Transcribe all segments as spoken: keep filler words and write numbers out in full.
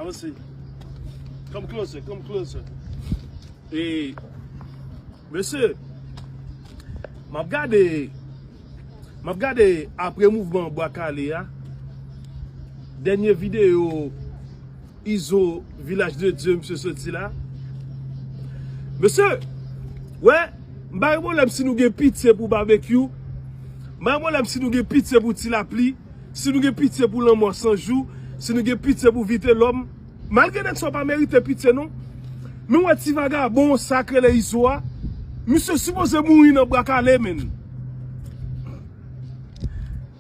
Avanse. Come closer, come closer. E, mesye, m ap gade, m ap gade apre mouvman Bwa Kale a, dènye videyo Izo, Vilaj de Dye, misye soti la. Mesye, wè, m pa gen pwoblèm si nou gen pitye pou Babekyou. M pa gen pwoblèm si nou gen pitye pou Ti Lapli. Si nou gen pitye pou Lanmò San Jou, si nou gen pitye pou Vitelòm, malgre nèg sa yo pa merite pitye non. Men wè ti vagabon sa k rele Izo a, misye sipoze mouri nan Bwa Kale, menn.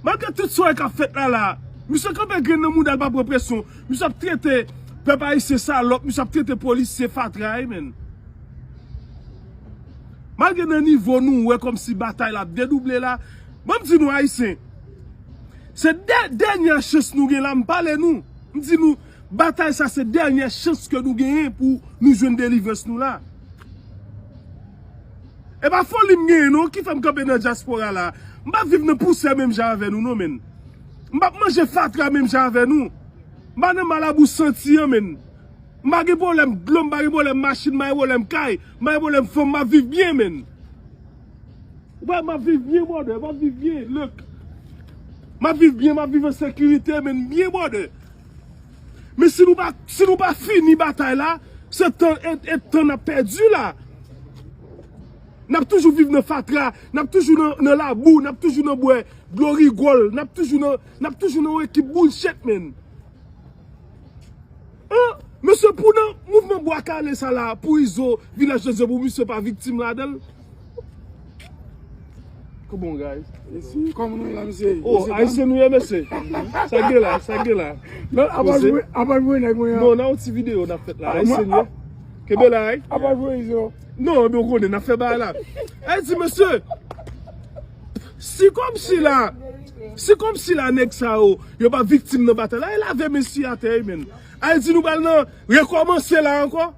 Malgre tout sa k ap fèt la la, misye kanpe grenn nan mouda l, pa pran presyon. Misye ap trete pèp ayisyen salòp, misye ap trete polisye fatra, wi, menn. Malgre nan nivo nou wè kòmsi batay la ap dedouble la, ban m di nou ayisyen, se dè-, dènyè chans nou gen la, m pale nou. M di nou, batay sa se dènyè chans ke nou genyen pou nou jwenn delivrans nou la. E pa foli m genyen non ki fè m kanpe nan dyaspora la. M pa viv nan pousè menm jan avè nou non, menn. M p ap manje fatra menm jan avè nou. M pa nan malabou santi an, menn. M pa gen pwoblèm dlo, m pa gen pwoblèm machin, m pa gen pwoblèm kay, m pa gen pwoblèm fanm, m ap viv byen, menn. Ou pa, m ap viv byen, brother, m ap viv byen, look. M ap viv byen, m ap viv an sekirite, menn, byen, brother. Men si nou pa, si nou pa fini batay la, se tan, e, e tan n ap pèdi la. N ap toujou viv nan fatra, n ap toujou nan, nan labou, n ap toujou nan bwè dlo rigòl, n ap toujou nan, n ap toujou nan yon ekip bullshit, menn. An, mesye, pou nan mouvman Bwa Kale sa la, pou Izo, Vilaj de Dye, pou misye pa viktim ladan l. Come on, guys. Kòman nou ye la, mesye? Oh, ayisyen nou ye, mesye. Sa gen la, sa gen la. Non, apa jwe, apa jwe nèg mwen an. Non, nan yon ti videyo n ap fèt la. Ayisyen nou ye. Kenbe la, wi. Apa jwe Izo. Non, men w konnen, n ap fè bagay la. Ayiti, mesye, si kòmsi la, si kòmsi la nèg sa yo, yo pa viktim nan batay la, e lave mesye atè, wi, menn. Ayiti, nou pral nan rekòmanse la ankò.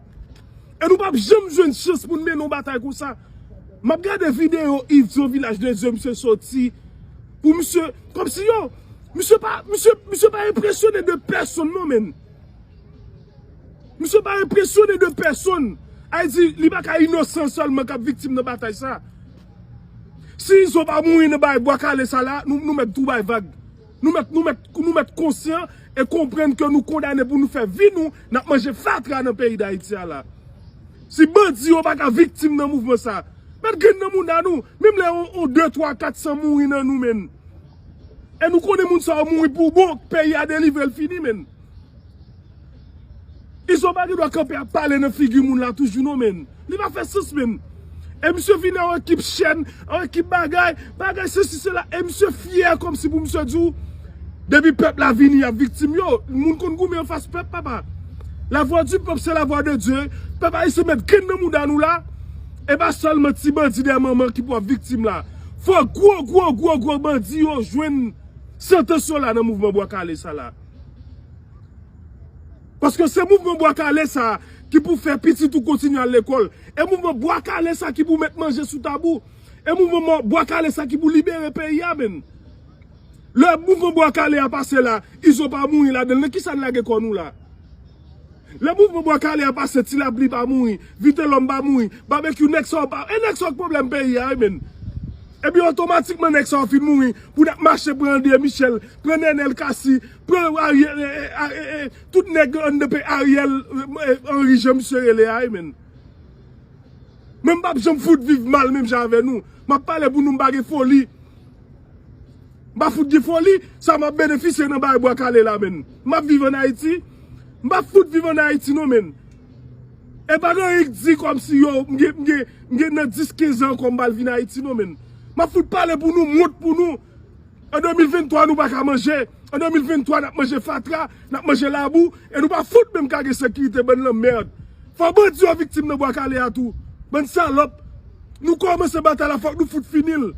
E nou p ap janm jwenn chans pou n mennen yon batay konsa. M ap gade videyo Izo Vilaj de Dye, misye soti. Pou misye, kòmsi yo, misye pa, misye, misye pa enpresyone de pèsonn non, menn. Misye pa enpresyone de pèsonn. Ayiti, li pa ka inosan sèlman k ap viktim nan batay sa. Si Izo pa mouri nan bagay Bwa Kale sa la, nou, nou mèt tou bay vag. Nou mèt, nou mèt, nou mèt konsyan e konprann ke nou kondane pou nou fè vi nou, n ap manje fatra nan peyi Dayiti a la. Si bandi yo pa ka viktim nan mouvman sa, mèt grenn nan mouda nou, menm lè on, on de, twa, kat san mouri nan nou, menn. E nou konnen moun sa yo mouri pou bon, peyi a delivre l fini, menn. Izo pa gen dwa kanpe ap pale nan figi moun la toujou non, menn. Li pa fè sans, menn. E misye vin an ekip chèn, an ekip bagay, bagay sesi sela. E misye fyè kòmsi pou misye di w, depi pèp la vini, y ap viktim yo. Moun konn goumen anfas pèp, papa. La voix du peuple, c'est la voix de Dieu. Pèp ayisyen mèt grenn nan mouda nou la. E pa sèlman ti bandi dèyè manman ki pou ap viktim la. Fò gwo, gwo, gwo, gwo bandi yo jwenn santans yo la nan mouvman Bwa Kale sa la. Paske se mouvman Bwa Kale sa ki pou fè pitit ou kontinye al lekòl. E mouvman Bwa Kale sa ki pou met manje sou tab ou. E mouvman Bwa Kale sa ki pou libere peyi a, menn. Lè mouvman Bwa Kale a pase la, Izo pa mouri ladan l, nan kisa n lage kò nou la? Lè mouvman Bwa Kale a pase, Ti Lapli pa mouri, Vitelòm pa mouri, Babekyou, nèg sa yo pa, e nèg sa yo k pwoblèm peyi a, wi, menn. Epi otomatikman nèg sa yo fin mouri, pou n ap mache pran André Michel, pran Nenel Cassy, pran Ariel, e, e, e, e, tout nèg anndan peyi Ariel, e, e, Henry Jean misye rele a, wi, menn. Men m p ap janm fout viv mal menm jan avè nou. M ap pale pou nou, m pa gen foli. M pa fout gen foli, sa m ap benefisye nan bagay Bwa Kale la, menn. M ap viv ann Ayiti. M pa fout viv ann Ayiti, non, menn. E pa gen anyen k di kòmsi yo, m gen, m gen, m gen nan dis, kenz an ankò m pral vin Ayiti, non, menn. M ap fout pale pou nou, m wont pou nou. An de mil venntwa, nou pa ka manje. An de mil venntwa, n ap manje fatra, n ap manje labou, e nou pa fout menm ka gen sekirite, bann lanmèd. Fò bandi yo viktim nan Bwa Kale a tou. Bann salòp. Nou kòmanse batay la, fòk nou fout fini l.